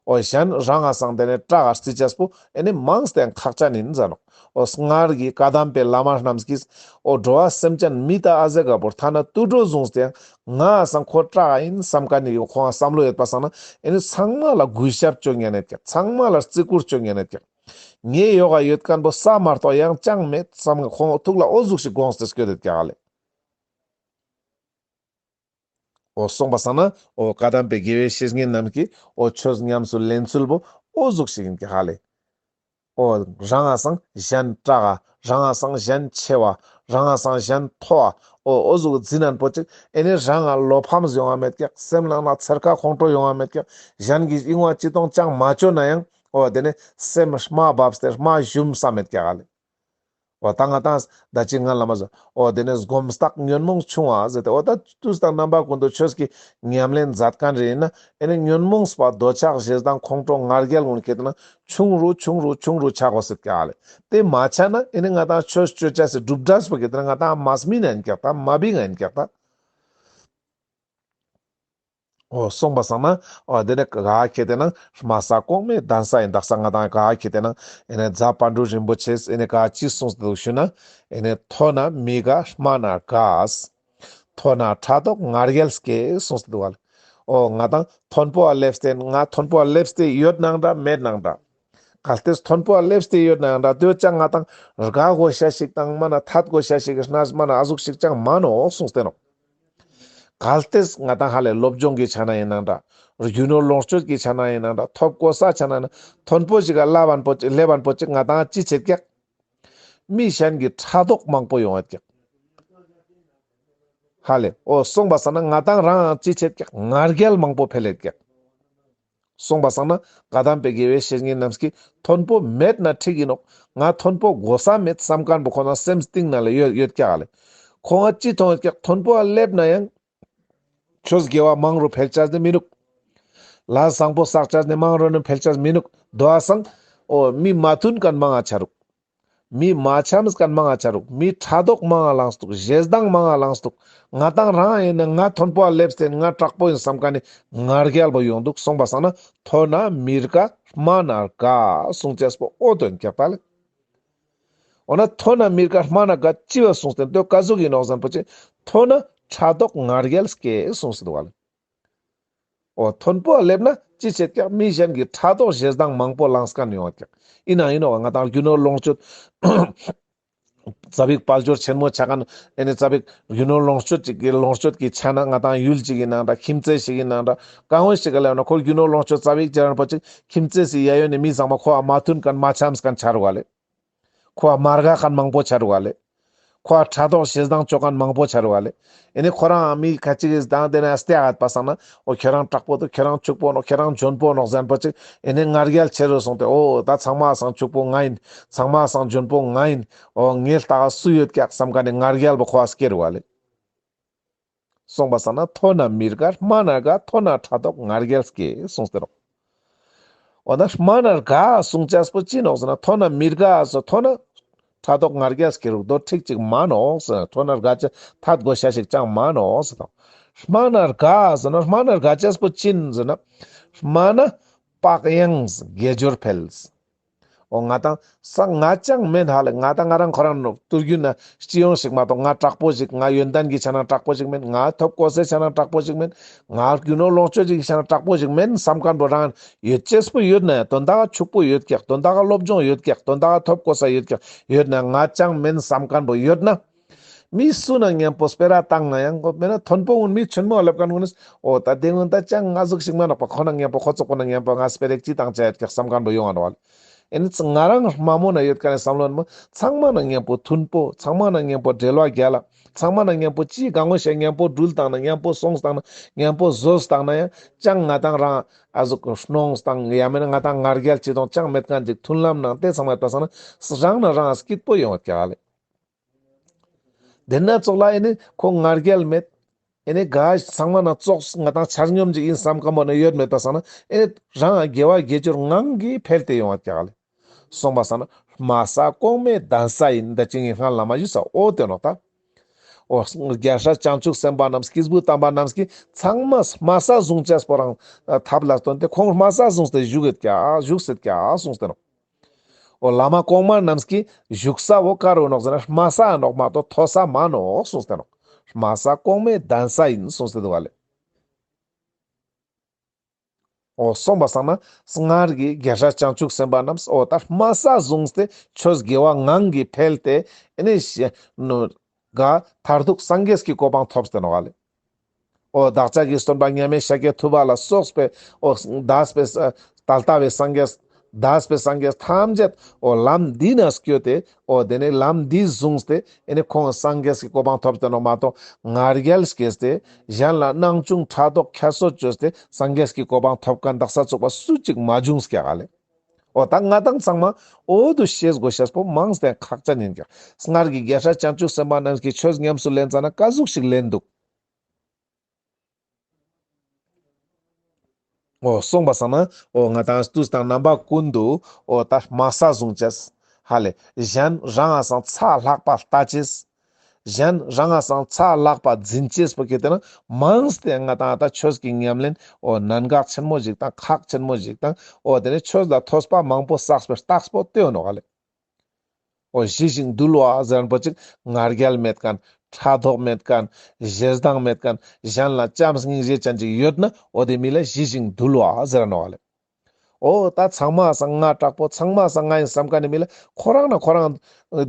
འོ་གཞན་རང་ང་སང་དེ་ནེ་དྲག་ག་རྩི་ཅེས་པོ་ཨེ་ནེ་མང་སྟེ་ཁག་ཅན་ཨིན་ཟེར་ནོག། འོ་སྔར་གྱི་བཀའ་གདམས་པའི་བླ་མ་རྣམས་ཀྱིས་འོ་འགྲོ་བ་སེམས་ཅན་མི་དང་ཨ་ཟེ་ག་པོར་ཐ་ན་དུད་འགྲོ་བཟུང་སྟེ་ང་སང་ཁོ་དྲག་ཨིན་བསམ་ཁན་ནི་ཁོང་བསམ་བློ་ཡོད་པ་སང་ན་ཨེ་ནེ་ཚང་མ་ལ་གུས་ཞབས་ཅོ་ཉན་ཡོད་ཀྱག། ཚང་མ་ལ་བརྩི་བཀུར་ཅོ་ཉན་ཡོད་ཀྱག། ངའི་ཡོག་ག་ཡོད་ཁན་པོ་ས་མ་གཏོགས་ཡང་ཅང་མེད་བསམ་ཁོང་ཐུགས་ལ་འོ་ཟུག་ཞིག་དགོངས་ཏེ་སྐྱོད་ཡོད་ཀྱག་ལེ། འོ་སོང་པ་སང་ན་འོ་བཀའ་གདམས་པའི་དགེ་བའི་བཤེས་གཉེན་རྣམས་ཀྱིས་འོ་ཆོས་ཉམས་སུ་ལེན་ཚུལ་བོ་འོ་ཟུག་ཞིག་ཨིན་ཀྱག་ཧ་ལེ། འོ་རང་ང་སང་གཞན་དྲག་ག་རང་ང་སང་གཞན་ཆེ་བ་རང་ང་སང་གཞན་མཐོ་བ་འོ་འོ་ཟུག་འཛིན་ན་པོ་ཅིག་ཨེ་ནེ་རང་ང་བློ་ཕམ་ཡོང་ང་མེད་ཀྱག། སེམས་ནང་ན་ཚེར་ཁ་ཁོང་ཁྲོ་ཡོང་ང་མེད་ཀྱག། གཞན་གྱིས་ཨིན་བ་ཅི་གཏོང་ཅང་མ་ཅོ་ན་ཡང་འོ་དེ་ནེ་སེམས་དམའ་བབས་ཏེ་དམའ་ཞུམ་ས་མེད་ཀྱག་ཧ་ལེ། འོ་ད་ང་ཏང་ད་ཅི་ང་ལ་མ་ཟེར། འོ་དེ་ནས་སྒོམ་རྟགས་ཉོན་མོངས་ཆུང་བ་ཟེར་ཏེ། འོ་ད་དུས་དང་རྣམ་པ་ཀུན་ཏུ་ཆོས་ཀྱི་ཉམས་ལེན་མཛད་མཁན་རེ་ཡིན་ན། ཨེ་ནི་ཉོན་མོངས་པ་འདོད་ཆགས་ཞེ་སྡང་ཁོང་ཁྲོ་ང་རྒྱལ་ཀུན་ཁེ་ཏེ་ན་ཆུང་རུ་ཆུང་རུ་ཆུང་རུ་ཆགས་གོ་ཟེར་ཀྱག་ལེ། དེ་མ་ཆགས་ན་ཨེ་ནི་ང་ཏང་ཆོས་སྤྱོད་བྱ་སའི་གྲུབ་འབྲས་པོ་ཁེ་ཏེ་ན་ང་ཏང་མ་སྨིན་ན་ཡིན་ཀྱག་ད། མ་བིང་ང་ཡིན་ཀྱག་ད། འོ་སོང་པ་སང་ན། འོ་དེ་ནས་ག་ཁེ་ཏེ་ན་སྨྲ་ས་གོང་མའི་གདན་ས་ཡིན། དག་ས་ང་ཏང་ག་ཁེ་ཏེ་ན་ཨེ་ནས་རྫ་དཔལ་འབྲུག་རིན་པོ་ཆེས་ཨེ་ནས་ག་ཅི་གསུངས་ཏེ་འདུག་ཞུ་ན། ཨེ་ནས་མཐོ་ན་མི་དགའ་སྨྲ་ན་དགའ། མཐོ་ན་ཕྲག་དོག་ང་རྒྱལ་སྐྱེ་གསུངས་ཏེ་འདུག་ག་ལེ། འོ་ང་ཏང་མཐོན་པོ་ལ་སླེབས་ཏེ་ང་མཐོན་པོ་ལ་སླེབས་ཏེ་ཡོད་ནང་འདྲ་མེད་ནང་འདྲ། གལ་ཏེ་མཐོན་པོ་ལ་སླེབས་ཏེ་ཡོད་ནའང་འདྲ། དེ་ཅང་ང་ཏང་དགའ་དགོས་ཤེས་ཤིག་དང་མ་ན་ཐད་དགོས་ཤེས་ཤིག་གི་སྣ་མ་ན་ཨ་ཟུག་ཤིག་ཅང་མ་ནོག་གསུངས་ཏེ་ནོག། གལ་ཏེ་ང་ཏང་ཧ་ལས་སློབ་སྦྱོང་གི་ཆ་ན་ཡིན་ནའང་འདྲ། རྒྱུ་ནོར་ལོངས་སྤྱོད་ཀྱི་ཆ་ན་ཡིན་ནའང་འདྲ། ཐོབ་གོ་ས་ཆ་ན་ཡིན་ན། མཐོན་པོ་ཞིག་ག་སླེབས་པ་པོ་ཅིག་སླེབས་པ་པོ་ཅིག་ང་ཏང་ཅི་བྱེད་ཀྱག། མི་གཞན་གྱི་ཕྲག་དོག་མང་པོ་ཡོང་ཡོད་ཀྱག། ཧ་ལས། འོ་སོང་པ་སང་ན་ང་ཏང་རང་ཅི་བྱེད་ཀྱག། ང་རྒྱལ་མང་པོ་འཕེལ་ཡོད་ཀྱག། སོང་པ་སང་ན་བཀའ་གདམས་པའི་དགེ་བའི་བཤེས་གཉེན་རྣམས་ཀྱིས་མཐོན་པོ་མེད་ན་འགྲིག་ཡིན་ནོག། ང་མཐོན་པོ་དགོས་ས་མེད་བསམ་མཁན་པོ་ཁོ་ན་སེམས་གཏིང་ན་ལ་ཡོད་ཡོད་ཀྱག་ལེ། ཁོང་ང་ཅི་མཐོང་ཡོད་ཀྱག། མཐོན་པོ་ལ་སླེབས་ན་ཡང་ཆོས་དགེ་བ་མང་རུ་འཕེལ་ཆ་ནི་མི་ནུག། ལས་བཟང་པོ་བསགས་ཆ་ནི་མང་རུ་ནི་འཕེལ་ཆ་མི་ནུག། དོ་བ་སང་འོ་མི་མ་མཐུན་མཁན་མང་ང་ཆ་རུག། མི་མ་འཆམས་མཁན་མང་ང་ཆ་རུག། མི་ཕྲག་དོག་མང་ང་ལངས་འདུག། ཞེ་སྡང་མང་ང་ལངས་འདུག། ང་ཏང་རང་ཡིན་ན་ང་མཐོན་པོ་ལ་སླེབས་ཏེ་ང་དྲག་པོ་ཡིན་བསམ་མཁན་ནི་ང་རྒྱལ་པོ་ཡོང་འདུག། སོང་པ་སང་ན་མཐོ་ན་མི་དགའ་སྨྲ་ན་དགའ་གསུང་ཅེས་པོ་འོ་དོན་ཀྱག་ད་ལེ། འོ་ན་མཐོ་ན་མི་དགའ་སྨྲ་ན་དགའ་ཅི་བ་གསུངས་ཏེ་འདོད་ག་ཟུག་ཡིན་ནོག་ཟེར་ན་པོ་ཅིག། མཐོ་ན་ཕྲག་དོག་ང་རྒྱལ་སྐྱེ་གསུངས་ཏེ་འདུག་ག་ལེ། འོ་མཐོན་པོ་ལ་སླེབས་ན་ཅི་བྱེད་ཀྱག། མི་གཞན་གྱི་ཕྲག་དོག་ཞེ་སྡང་མང་པོ་ལངས་མཁན་ཡོང་བ་ཀྱག། ཡིན་ན་ཡིན་ནོག། ང་ཏང་རྒྱུ་ནོར་ལོངས་སྤྱོད་ཙ་པིག་དཔལ་འབྱོར་ཆེན་མོ་ཆ་མཁན་ཨེ་ནི་ཙ་པིག་རྒྱུ་ནོར་ལོངས་སྤྱོད་ཅིག་གི་ལོངས་སྤྱོད་ཀྱི་ཆ་ན་ང་ཏང་ཡུལ་ཅིག་ཡིན་ནའང་འདྲ། ཁྱིམ་མཚེས་ཤིག་ཡིན་ནའང་འདྲ། གང་བོ་ཞིག་ག་ལ་ཡོང་ན་ཁོ་རྒྱུ་ནོར་ལོངས་སྤྱོད་ཙ་པིག་ཅི་རང་པོ་ཅིག་ཁྱིམ་མཚེས་སི་ཡ་ཡོན་ནི་མི་ཚང་མ་ཁོ་ཨ་མ་མཐུན་མཁན་མ་འཆམས་མཁན་ཆ་རུག་ག་ལེ། ཁོ་ཨ་མ་དགའ་མཁན་མང་པོ་ཆ་རུག་ག་ལེ། ཁོ་ཨ་ཕྲག་དོག་ཞེ་སྡང་ཅོ་མཁན་མང་པོ་ཆ་རུག་ག་ལེ། ཨེ་ནི་ཁོ་རང་མི་ཁ་ཅིག་གིས་དང་དེ་ན་སྟེ་ཨ་པ་སང་ན་འོ་ཁྱོད་རང་དྲག་པོ་འདུག། ཁྱོད་རང་ཕྱུག་པོ་ནོག། ཁྱོད་རང་འཇོན་པོ་ནོག་ཟེར་ན་པོ་ཅིག་ཨེ་ནི་ང་རྒྱལ་ཆེ་རུ་སོང་སྟེ། འོ་ད་ཚང་མ་སང་ཕྱུག་པོ་ང་ཡིན། ཚང་མ་སང་འཇོན་པོ་ང་ཡིན། འོ་ངའི་ལྟག་ག་སུ་ཡོད་ཀྱག་བསམ་མཁན་ནི་ང་རྒྱལ་པོ་ཁོ་ཨ་སྐྱེ་རུག་ག་ལེ། སོང་པ་སང་ན་མཐོ་ན་མི་དགའ་སྨྲ་ན་དགའ། མཐོ་ན་ཕྲག་དོག་ང་རྒྱལ་སྐྱེ་གསུངས་ཏེ་ནོག། འོ་ན་སྨྲ་ན་དགའ་གསུང་ཅེས་པོ་ཅི་ནོག་ཟེར་ན། མཐོ་ན་མི་དགའ་ཟེར། མཐོ་ན་ཕྲག་དོག་ང་རྒྱལ་སྐྱེ་རུག་དོ་འགྲིག་ཅིག་མ་ནོག་ཟེར། མཐོ་ན་དགའ་ཅེས་ཐད་དགོས་ཤེས་ཤིག་ཅང་མ་ནོག་ཟེར་དང་། སྨྲ་ན་དགའ་ཟེར་ན་སྨྲ་ན་དགའ་ཅེས་པོ་ཅི་ནོག་ཟེར་ན། སྨྲ་ན་བག་ཡངས་དགེ་སྦྱོར་འཕེལ། འོ་ང་ཏང་ས་ང་ཅང་མེན་ཧ་ལེ། ང་ཏང་ང་རང་ཁོ་རང་ནོ་ཏུར་རྒྱུ་ན་སྤྱི་ཡོངས་ཤིག་མ་གཏོགས་ང་དྲག་པོ་ཞིག། ང་ཡོན་ཏན་གྱི་ཆ་ན་དྲག་པོ་ཞིག་མེན། ང་ཐོབ་གོ་སའི་ཆ་ན་དྲག་པོ་ཞིག་མེན། ང་རྒྱུ་ནོར་ལོངས་སྤྱོད་ཀྱི་ཆ་ན་དྲག་པོ་ཞིག་མེན་བསམ་མཁན་པོ་རང་ཡོད་ཅེས་པོ་ཡོད་ན་ཡང་དོན་དག་ཕྱུག་པོ་ཡོད་ཀྱག། དོན་དག་སློབ་སྦྱོང་ཡོད་ཀྱག། དོན་དག་ཐོབ་གོ་ས་ཡོད་ཀྱག། ཡོད་ན་ང་ཅང་མེན་བསམ་མཁན་པོ་ཡོད་ན། མི་སུ་ན་མཉམ་པོ་སྤེ་ར་བཏང་ན་ཡང་གོ་མེད་ན་མཐོན་པོ་གུན་མི་ཆེན་མོ་སླེབས་མཁན་གུན་ནི་འོ་ད་དེ་གུན་ད་ཅང་ང་ཟུག་ཞིག་མ་ནོག་པ། ཁོ་ན་མཉམ་པོ་ཁོ་ཚོ་ཁོ་ན་མཉམ་པོ་ང་སྤེ་ར་ཅི་བཏང་ཆ་ཡོད་ཀྱག་བསམ་མཁན་པོ་ཡོང་ང་ནོག་ལེ། ཨེ་ནི་ང་རང་མ་མོ་ན་ཡོད་མཁན་ནི་བསམ་བློ་ནི་མོ་ཚང་མ་ན་མཉམ་པོ་མཐུན་པོ། ཚང་མ་ན་མཉམ་པོ་འབྲེལ་བ་རྒྱལ་ལ། ཚང་མ་ན་མཉམ་པོ་ཅི་གང་བོ་ཞིག་མཉམ་པོ་འགྲུལ་བཏང་ན་མཉམ་པོ་སོང་བཏང་ན་མཉམ་པོ་བཟོས་བཏང་ན་ཡང་ཅང་ང་ཏང་རང་ཨ་ཟུག་གནོངས་བཏང་ཡང་མེད་ན་ང་ཏང་ང་རྒྱལ་ཅི་དང་ཅང་མེད་མཁན་ཅིག་མཐུན་ལམ་ནང་དེ་ཚང་མ་ཡོད་པ་སང་ན་རང་ན་རང་སྐྱིད་པོ་ཡོང་བ་ཀྱག་ལེ། དེ་ན་ཙོགས་ལ་ཨེ་ནི་ཁོ་ང་རྒྱལ་མེད། ཨེ་ནི་ག་ཚང་མ་ན་ཙོགས་ང་ཏང་ཆ་སྙོམས་ཅིག་ཡིན་བསམ་མཁན་པོ་ན་ཡོད་མེད་པ་སང་ན་ཨེ་ནི་རང་དགེ་བ་དགེ་སྦྱོར་ངང་གིས་འཕེལ་ཏེ་ཡོང་བ་ཀྱག་ལེ། སོང་པ་སང་ན་སྨྲ་ས་གོང་མའི་གདན་ས་ཡིན། ད་ཅི་ངས་སྔ་ལ་མ་ཞུས་ས་འོ་དེ་ནོག་ད། འོ་རྒྱལ་སྲས་བྱང་ཆུབ་སེམས་དཔའ་རྣམས་སྐྱེས་བུ་དམ་པ་རྣམས་ཀྱིས་ཚང་མ་སྨྲ་ས་བཟུང་ཅེས་པོ་རང་ཐབས་ལ་བཏོན་ཏེ་ཁོང་སྨྲ་ས་བཟུང་སྟེ་བཞུགས་ཡོད་ཀྱག་བཞུགས་སྲིད་ཀྱག་གསུངས་ཏེ་ནོག། འོ་བླ་མ་གོང་མ་རྣམས་ཀྱི་བཞུགས་ས་བོ་ག་རུ་ནོག་ཟེར་ན་སྨྲ་ས་ནོག་མ་གཏོགས་མཐོ་ས་མ་ནོག་གསུངས་ཏེ་ནོག། སྨྲ་ས་གོང་མའི་གདན་ས་ཡིན་གསུངས་ཏེ་འདུག་ག་ལེ། འོ་སོང་པ་སང་ན་སྔར་གྱི་རྒྱལ་སྲས་བྱང་ཆུབ་སེམས་དཔའ་རྣམས་འོ་ད་སྨྲ་ས་བཟུང་སྟེ་ཆོས་དགེ་བ་ངང་གིས་འཕེལ་ཏེ་ཨེ་ནི་ག་མཐར་ཐུག་སངས་རྒྱས་ཀྱི་གོ་འཕང་ཐོབ་སྟེ་ནོག་ག་ལེ། འོ་བདག་ཅག་གི་སྟོན་པ་མཉམ་མེད་ཤཱཀྱ་ཐུབ་པ་ལ་སོགས་པའི་འོ་འདས་པའི་ས་ད་ལྟ་བའི་སངས་རྒྱས་འདས་པའི་སངས་རྒྱས་ཐམས་ཅད་འོ་ལམ་འདི་ན་སྐྱོད་དེ་འོ་དེ་ནས་ལམ་འདི་བཟུང་སྟེ་ཨེ་ནི་ཁོང་སངས་རྒྱས་ཀྱི་གོ་འཕང་ཐོབ་སྟེ་ནོག་མ་གཏོགས་ང་རྒྱལ་སྐྱེས་ཏེ་གཞན་ལ་སྣང་ཆུང་ཕྲག་དོག་ཁྱད་གསོད་བཅོས་ཏེ་སངས་རྒྱས་ཀྱི་གོ་འཕང་ཐོབ་མཁན་དག་ས་ཚུགས་པ་སུ་གཅིག་མ་བྱུང་ཀྱག་ག་ལེ། འོ་ད་ང་དང་ཚང་མ་འོ་དུ་ཤེས་དགོས་ཤེས་པོ་མང་སྟེ་ཁག་ཅན་ཡིན་ཀྱག། སྔར་གྱི་རྒྱལ་སྲས་བྱང་ཆུབ་སེམས་དཔའ་རྣམས་ཀྱིས་ཆོས་ཉམས་སུ་ལེན་ཙ་ན་ཀ་ཟུག་ཞིག་ལེན་འདུག། འོ་གསུངས་པ་སང་ན་འོ་ང་དང་དུས་དང་རྣམ་པ་ཀུན་ཏུ་འོ་ད་མ་ས་བཟུང་ཅེས། ཧ་ལེ་གཞན་རང་ང་སང་ཚ་ལྷག་པ་ལྟ་ཅེས། གཞན་རང་ང་སང་ཚ་ལྷག་པ་འཛིན་ཅེས་པོ་ཁེ་ཏེ་ན་མང་སྟེ་ང་དང་ད་ཆོས་ཀྱི་ཉམས་ལེན་འོ་གནད་འགག་ཆེན་མོ་ཞིག་དང་ཁག་ཆེན་མོ་ཞིག་དང་འོ་དེ་ནས་ཆོས་ལ་ཐོས་པ་མང་པོ་བསགས་པའི་རྟགས་པོ་དེ་ཡོད་ནོག་ལེ། འོ་ཞི་ཞིང་དུལ་བ་ཟེར་མཁན་པོ་ཅིག་ང་རྒྱལ་མེད་མཁན། ཕྲག་དོག་མེད་མཁན། ཞེ་སྡང་མེད་མཁན། གཞན་ལ་བྱམས་སྙིང་རྗེ་ཅན་ཅིག་ཡོད་ན་འོ་དེ་མི་ལ་ཞི་ཞིང་དུལ་བ་ཟེར་ནོག་ལེ། འོ་ད་ཚང་མ་སང་ང་དྲག་པོ། ཚང་མ་སང་ང་ཡིན་བསམ་མཁན་ནི་མི་ལ་ཁོ་རང་ན་ཁོ་རང་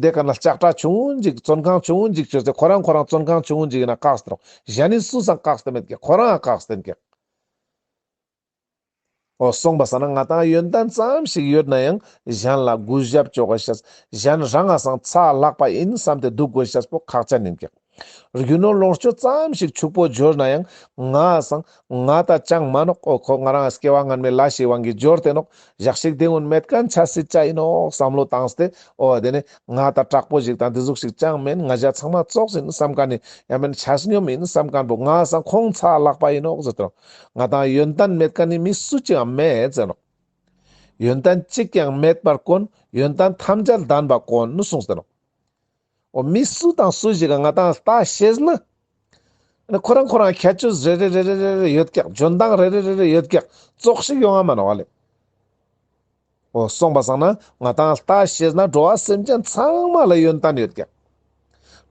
དེ་ཀ་ན་ལྕགས་དྲ་ཆུང་ངུན་ཅིག་བཙོན་ཁང་ཆུང་ངུན་ཅིག་བཅོས་ཏེ་ཁོ་རང་ཁོ་རང་བཙོན་ཁང་ཆུང་ངུན་ཅིག་ཡིན་ན་བཀག་སྟེ་རོགས། གཞན་ནི་སུ་སང་བཀག་སྟེ་མེད་ཀྱག། ཁོ་རང་ང་བཀག་སྟེ་ཡིན་ཀྱག། འོ་གསུངས་པ་སང་ན་ང་དང་ཡོན་ཏན་ཙམ་ཞིག་ཡོད་ན་ཡང་གཞན་ལ་གུས་ཞབས་ཅོ་དགོས་ཤེས། གཞན་རང་ང་སང་ཚ་ལྷག་པ་ཡིན་བསམ་སྟེ་འདུག་དགོས་ཤེས་པོ་ཁག་ཅན་ཡིན་ཀྱག། རྒྱུ་ནོར་ལོངས་སྤྱོད་ཙམ་ཞིག་ཕྱུག་པོ་འབྱོར་ན་ཡང་ང་སང་ང་ད་ཅང་མ་ནོག། འོ་ཁོ་ང་རང་སྐྱེ་བ་སྔན་མའི་ལས་ཀྱི་དབང་གིས་འབྱོར་ཏེ་ནོག། ཞག་ཞིག་དེ་ཀུན་མེད་མཁན་ཆ་སྲིད་ཅ་ཡིན་ནོག་བསམ་བློ་བཏང་སྟེ་འོ་དེ་ནས་ང་ད་དྲག་པོ་ཞིག་དང་དེ་ཟུག་ཞིག་ཅང་མེན། ང་ཞ་ཚང་མ་ཙོགས་ཡིན་བསམ་མཁན་ནི་ཡང་མེན་ཆ་སྙོམས་ཡིན་བསམ་མཁན་པོ་ང་སང་ཁོང་ཚ་ལྷག་པ་ཡིན་ནོག་ཟེར་ཏེ་ནོག། ང་དང་ཡོན་ཏན་མེད་མཁན་ནི་མི་སུ་ཅིག་ཡང་མེད་ཟེར་ནོག། ཡོན་ཏན་གཅིག་ཀྱང་མེད་པར་དཀོན། ཡོན་ཏན་ཐམས་ཅད་ལྡན་པ་དཀོན་ནོ་གསུངས་ཏེ་ནོག། འོ་མི་སུ་དང་སུ་ཞིག་ག་ང་དང་ལྟ་ཤེས་ན་ཁོ་རང་ཁོ་རང་ཁྱད་ཆོས་རེ་རེ་རེ་རེ་ཡོད་ཀྱག། འཇོན་ཐང་རེ་རེ་རེ་རེ་ཡོད་ཀྱག། ཙོགས་ཤིག་ཡོང་ང་མ་ནོག་ལེ། འོ་གསུངས་པ་སང་ན་ང་དང་ལྟ་ཤེས་ན་འགྲོ་བ་སེམས་ཅན་ཚང་མ་ལ་ཡོན་ཏན་ཡོད་ཀྱག།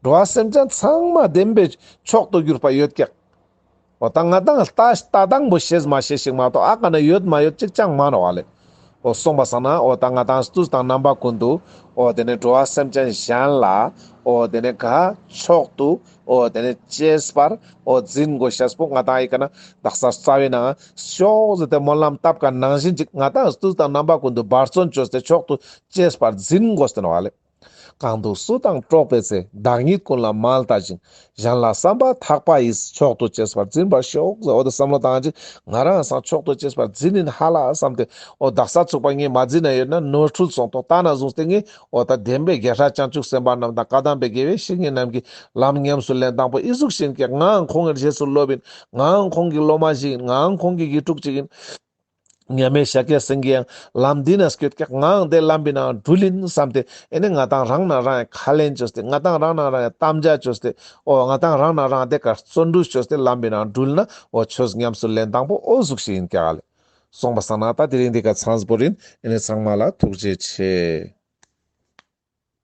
འགྲོ་བ་སེམས་ཅན་ཚང་མ་བདེན་པའི་མཆོག་ཏུ་གྱུར་པ་ཡོད་ཀྱག། འོ་ད་ང་དང་ལྟ་ལྟ་སྟངས་པོ་ཤེས་མ་ཤེས་ཤིག་མ་གཏོགས་ཨ་ཀ་ན་ཡོད་མ་ཡོད་ཅིག་ཅང་མ་ནོག་ལེ། འོ་གསུངས་པ་སང་ན་འོ་ད་ང་དང་དུས་དང་རྣམ་པ་ཀུན་ཏུ་འོ་དེ་ནས་འགྲོ་བ་སེམས་ཅན་གཞན་ལ་འོ་དེ་ནས་ག་མཆོག་ཏུ་འོ་དེ་ནས་གཅེས་པར་འོ་འཛིན་དགོས་ཤེས་པོ་ང་དང་ཨི་ཀ་ན་དག་ས་རྩ་བའི་ནང་ཤོག་ཟེར་ཏེ་སྨོན་ལམ་བཏབ་མཁན་ནང་བཞིན་ཅིག་ང་དང་དུས་དང་རྣམ་པ་ཀུན་ཏུ་འབད་བརྩོན་བཅོས་ཏེ་མཆོག་ཏུ་གཅེས་པར་འཛིན་དགོས་ཏེ་ནོག་ལེ། གང་དུ་སུ་དང་འགྲོགས་པའི་ཚེ། བདག་ཉིད་ཀུན་ལ་མ་ལྟ་ཞིང་། གཞན་ལ་བསམ་པ་ཐག་པ་ཡིས། མཆོག་ཏུ་གཅེས་པར་འཛིན་པར་ཤོག་ཟེར། འོ་དེ་བསམ་བློ་བཏང་ཅིག་ང་རང་སང་མཆོག་ཏུ་གཅེས་པར་འཛིན་ཡིན་ཧ་ལ་བསམ་སྟེ་འོ་དག་ས་ཚུགས་པ་ངས་མ་འཛིན་ན་ཡོད་ན་ནོར་འཁྲུལ་སོང་ཏོག། ད་ན་བཟུང་སྟེ་ངས་འོ་ད་བདེན་པའི་རྒྱལ་སྲས་བྱང་ཆུབ་སེམས་དཔའ་རྣམས་དང་བཀའ་གདམས་པའི་དགེ་བའི་བཤེས་གཉེན་རྣམས་ཀྱི་ལམ་ཉམས་སུ་ལེན་སྟངས་པོ་ཨི་ཟུག་ཤེས་ཀྱག། ངའང་ཁོང་གི་རྗེས་སུ་སློབ་ཡིན། ངའང་ཁོང་གི་སློབ་མ་ཞིག་ཡིན། ངའང་ཁོང་གི་དགེ་ཕྲུག་ཅིག་ཡིན། མཉམ་མེད་ཤཱཀྱ་སེང་གེ་ཡང་ལམ་འདི་ན་སྐྱོད་ཀྱག། ངའང་དེ་ལམ་པའི་ནང་འགྲུལ་ཡིན་བསམ་སྟེ་ཨེ་ནི་ང་དང་རང་ན་རང་ཡང་ཁས་ལེན་བཅོས་ཏེ་ང་དང་རང་ན་རང་ཡང་དམ་བཅའ་བཅོས་ཏེ་འོ་ང་དང་རང་ན་རང་དེ་ཀ་བརྩོན་འགྲུས་བཅོས་ཏེ་ལམ་པའི་ནང་འགྲུལ་ན་འོ་ཆོས་ཉམས་སུ་ལེན་སྟངས་པོ་འོ་ཟུག་ཤིག་ཡིན་ཀྱག་ལེ། གསུངས་པ་སང་ན་ད་དེ་རིང་འདི་ཀ་ཚང་པོ་ཡིན། ཨེ་ནི་ཚང་མ་ལ་ཐུགས་རྗེ་ཆེ།